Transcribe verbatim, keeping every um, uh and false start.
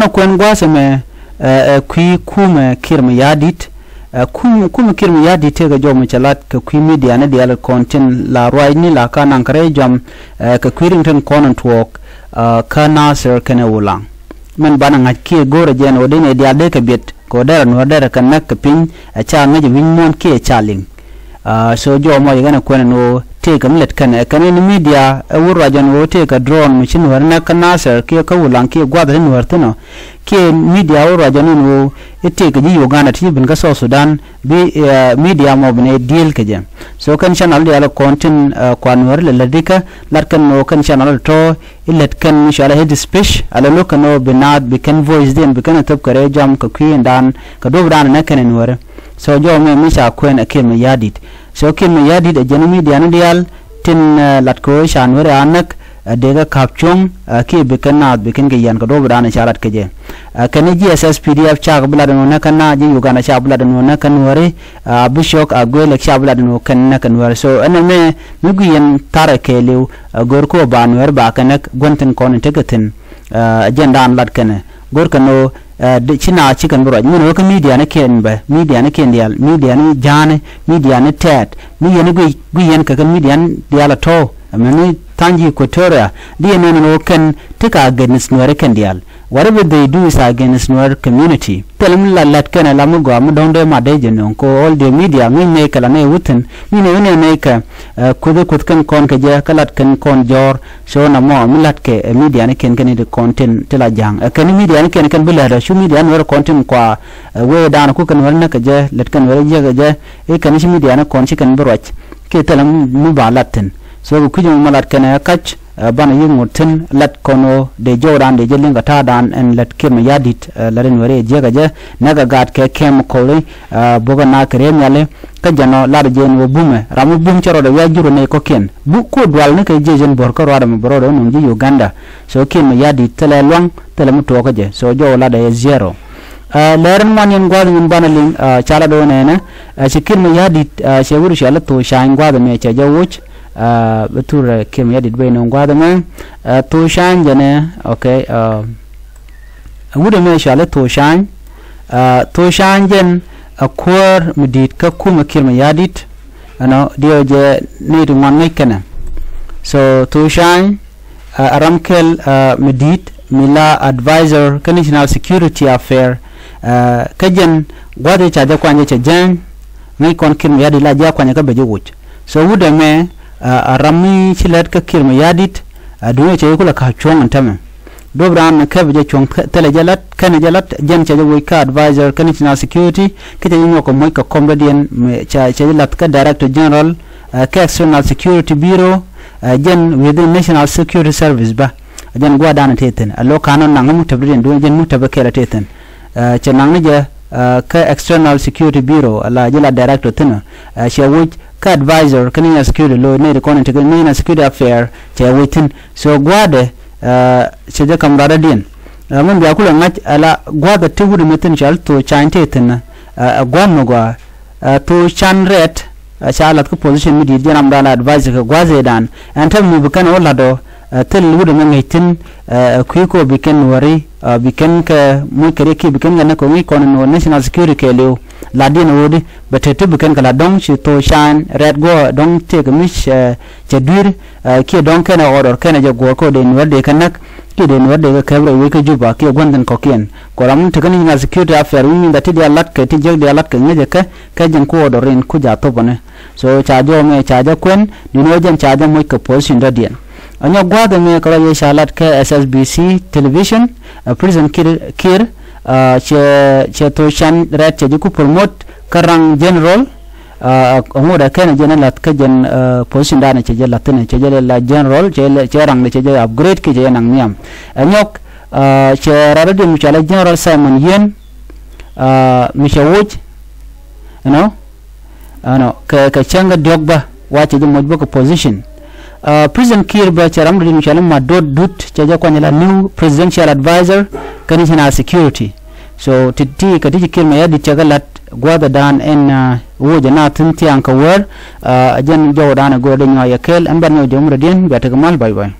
Nɔ kuɛn gua̱a̱th ɛmɛ, ɛ, ɛ kui̱ kumɛ Kiir Mayardit. Ɛ, kum, kumɛ Kiir Mayardit tëëkɛ jɔw mi cɛ lat kɛ kui̱ midia ni diaal kɔn tin la ruacni la ka naŋ kɛ rɛy jɔam, ɛ, kɛ kui̱ riŋ tin kɔn in tuɔɔk, ɛ, kä Nasir kɛnɛ Ulaŋ. Min banɛ ŋa̱c kiɛ go̱o̱rɛ jɛn ɣöö dee nɛy diaal dee kɛ biɛt kɛ ɣöö derɛ Nuäär derɛ kɛ näk kɛ piny, ɛ, ca ŋäc ɛ wi̱c muɔ̱ɔ̱n kiɛ ca liŋ. Aa, so jɔw mɔ yɛ kɛn ɛ kuɛn ɛn ɣöö tëëkɛ mi lät kɛn ɛ kɛn in midia ɛ wut ruac ɛn ɣöö tëëkɛ drone mi ci Nuäär näk kä Nasir kiɛ kä Ulaŋ kiɛ gua̱th ti Nuäär thi̱n ɔ. Kiɛ midia wut ruac ɛn ɣöö i̱ tëëkɛ ji̱ Uganda ti ci ben kä South Sudan bi, ɛ, midia mɔ bi nɛy deal kɛ jɛ. So kɛn channel diaal kɔn tin, ɛ, kua Nuäär lɛ lätdikä lat kɛn ɣöö kɛn channel tɔ̱ i̱ lät kɛn mi cɔal ɛ hate speech, ala lo̱k kɛn ɣöö bi naath bi kɛn voice diɛn bi kɛn ɛ thöp kɛ rɛy jɔam kɛ kui̱ in daan kɛ duɔ̱p daan ɛ näk kɛn ɛ Nuääri. So jɔw mɛ mi ca kuɛn ɛ Kiir Mayardit. So Kiir Mayardit ɛ jɛn midia ni diaal tin, ɛ, lat kɛ ɣöö ca Nuääri a näk, ɛ, dee kɛ ka̱p cuɔ̱ŋ, ɛ, kiɛ bi kɛn naath bi kɛn kɛ yian kɛ duɔ̱p daan ɛ ca lat kɛ jɛ. Ɛ, kɛn ji̱ S S P D F cakɛ bi lat ɛn ɣöö näk kɛn naath, ji̱ Uganda cakɛ bi lat ɛn ɣöö näk kɛn Nuääri, ɛ, bi cɔk a guël ɛ cakɛ bi lat ɛn ɣöö kɛn näk kɛn Nuääri. So ɛn ɛmɛ mi gui̱i̱ yɛn tharɛ kɛɛliw, ɛ, go̱r kɛ ɣöö ba Nuääri ba kɛ näk gua̱n thi̱n kɔn in tekɛ thi̱n. Ɛ, jɛn daan lat kɛnɛ go̱r kɛn ɣöö, ɛ, ci naath ci kɛn bi ruac min ɣöö kä midia ni kiɛn bä, midia ni kiɛn diaal, midia ni ja̱a̱ni, midia ni tɛɛt mi yɛn i̱ guiy, guiy yɛn kɛ kɛ midia ni diaal a tɔ̱. Ɛmɛ ni tha̱a̱ŋ ji̱ Equatoria di yɛn nɛn ɣöö kɛn ti ka against Nuääri kɛn diaal. Whatever they do is against Nuer community. Thilɛ mi la lät kɛnɛ la mi gɔaa mi dɔ̱ŋ dee mat dee jɛ nöŋ kɛ all the media ŋi̱ny nɛy kɛ la nɛy wuthin ŋi̱ny nɛy wä nɛy nɛy kɛ, ɛ, kueth kueth kɛn kɔn kɛ jɛ kä lat kɛn kɔn jɔ̱ɔ̱r. So na mɔ mi lat kɛ, ɛ, media ni kɛn kɛn i̱ di kɔn tin ti la ja̱ŋ. Ɛ, kɛn media ni kɛn kɛn bi lät ɔ cu media ni wä kɔn tin kua, ɛ, wee dan ku kɛn wä näk kɛ jɛ lät kɛn wä jiäk kɛ jɛ. I̱ kɛn ci media ni kɔn ci kɛn bi ruac kiɛ thilɛ mi ba lat thi̱n. So kɛ kui̱c mɔ lat kɛnɛ kac, ɛ, banɛ yi̱k ŋot thi̱n lat kɔn ɣöö dee jɔwdan dee jɛ liŋ kɛ ta̱a̱dan ɛn lät Kiir Mayardit, ɛ, lat in weri ɛ jiäkä jɛ nɛkɛ gaat kɛ kɛm kɔli, ɛ, bukɛ na kɛ riee nhiali. Kä jɛn ɔ lat jɛ in ɣöö bumɛ ram mi bum cɛ rɔɔdɛ wiac jur nɛy kɔ̱kiɛn buk kuɔ dual ni kɛ jiec in buɔ̱r kä ruaadɛ mi bɛ rɔɔdɛ wä nöŋ ji̱ Uganda. So Kiir Mayardit thilɛ luaŋ thilɛ mi tuɔɔkä jɛ. So jɔw lat ɛ zero. Ɛ, lɛr in ŋuan yɛn gua̱a̱th in banɛ liŋ, ɛ, ca lat ɣöö nɛnɛ, ɛ, cɛ Kiir Mayardit, ɛ, cɛ wut cɛ lä thok ca̱a̱ny gua̱a̱th ɛmɛ cɛ jɛ woc, ɛ, bi thur, ɛ, Kiir Mayardit ben nöŋ gua̱a̱th ɛmɛ, ɛ, thok ca̱a̱ny jɛnɛ, okay, ɛ, wut ɛmɛ cɛ lä thok ca̱a̱ny, ɛ, thok ca̱a̱ny jɛn, ɛ, kuäär mi di̱i̱t kä kumɛ Kiir Mayardit, ɛnɔ, diɛw jɛ nɛy ti ŋuan ŋäc kɛnɛ. So thok ca̱a̱ny, ɛ, ɛ ram kɛl, ɛ, mi di̱i̱t mi la advisor kä National Security Affair, ɛ, kä jɛn gua̱th i̱ ca jɛ kuany jɛ cɛ jääny ŋäc kɔn Kiir Mayardit la jɛ kuany kä bɛ jɛ woc. So wut ɛmɛ, ɛ, ɛ ram mi ci lät kä Kiir Mayardit, ɛ, duŋ cɛ kulɛ ka̱p cuɔ̱ŋ ɛn tämɛ. Duɔ̱p raan mi kɛpɛ jɛ cuɔ̱ŋ thilɛ jɛ la̱t kɛnɛ jɛ la̱t jɛn cɛ jɛ woc kä advisor kä National Security kä cɛ jɛ nyuɔk kɛ moc kɛ kɔm dɔ̱diɛn mi ca cɛ jɛ la̱th kä Director General, ɛ, kä External Security Bureau, ɛ, jɛn within National Security Service bä. Ɛ jɛn gua̱a̱r da̱a̱n tëë thi̱n a lo̱k ka̱n ɔ naŋ kä muktäb dɔ̱diɛn duŋ jɛn muktäb kɛɛl a tëë thi̱n. Ɛ, cɛ naŋ ni jɛ, ɛ, kä External Security Bureau a la jɛ la Director thi̱n ɔ, ɛ, cɛ woc kä advisor kä National Security lo nɛy ti kɔn in ti kä National Security Affair cɛ woc thi̱n. So gua̱a̱dɛ, ɛ, cɛ jɛ ka̱m ruaadädiɛn. Ɛ, min bia kulɛ ŋa̱c ala gua̱a̱dɛ ti wut mi thi̱n cɔal thok ca̱a̱ny tëë thi̱n, ɛ, ɛ gua̱a̱th mi gɔaa, ɛ, thok ca̱a̱ny rɛɛt, ɛ, ca la̱th kä position mi di̱i̱t jɛn ram dɔal advisor kɛ gua̱a̱th ëëdan. Ɛn tɛm mi bi kɛn ɣöö la̱t ɔ, ɛ, thil wut ɛmɛ ŋäc thi̱n, ɛ, ɛ kui̱ kɔ bi kɛn Nuääri, ɛ, bi kɛn kɛ muc kɛ riɛk kiɛ bi kɛn kɛ näk kɛ ŋi̱i̱c kɔn in ɣöö National Security kɛɛliw. La̱tdiɛn ɣöödi bɛ te ti bi kɛn kɛ la̱t dɔ̱ŋ ci thok ca̱a̱ny rɛɛt guɔ dɔ̱ŋ tëëkɛ mi cɛ, cɛ dui̱r, ɛ, kiɛ dɔ̱ŋ kɛnɛ order kɛnɛ jɛ guɔ̱ɔ̱r kä dee Nuäär dee kɛ näk kiɛ dee Nuäär dee kɛ kɛp rɛy wec kä Juba kiɛ gua̱n thi̱n kɔ̱kiɛn. Kɔ ram mi te kä National Security Affair wi̱i̱ nyin dha ti diaal la̱t kɛ ti jiäk diaal la̱t kɛ ŋäcɛ kɛ kɛ jɛn ku order in ku ja̱ thop ɔni. So ca jɔw mɛ ca jɛ kuɛn duundɛ wä jɛn ca jɛ moc kɛ position dɔ̱diɛn. Ɛ nyɔk gua̱a̱th ɛmɛ kɛ rɔ yɛ ca lat kä S S B C television, ɛ, President Kiir, Kiir, ɛ, cɛ, cɛ thok ca̱a̱ny rɛɛt cɛ ji̱ ku promote kä rank general, ɛ, ɛ ŋot ɛ kɛn ɛ jɛn ɛ la̱th kä jɛn, ɛ, position danɛ cɛ jɛ la̱th thi̱n cɛ jɛ la general cɛ, cɛ rank ni cɛ jɛ upgrade kiɛ cɛ jɛ naŋ nhiam. Ɛ nyɔk, ɛ, cɛ rɔɔdɛ diɛn mi cɔal ɛ General Simon Yien, ɛ, mi cɛ woc, you know, ɛnɔ kɛ, kɛ cäŋ kä diɔ̱k bä wa cɛ jɛ moc bä kɛ position. Ɛ, President Kiir bä cɛ ram dɔ̱diɛn mi cɔal i̱ Madot Dut cɛ jɛ kuany ala new presidential advisor kä National Security. So ti, ti kɛ ti ci Kiir Mayardit cɛ kɛ la̱t gua̱a̱th ɛ da̱a̱n ɛn, ɛ, woc ɛ na thi̱n thia̱a̱ŋ kɛ wäär, ɛ, jɛn jɔw da̱a̱n ɛ go̱o̱r dee nyɔac ɛ kɛɛl ɛn bɛr nyɔw jɛ wä mi dɔ̱diɛn bia tekɛ mal, bye bye.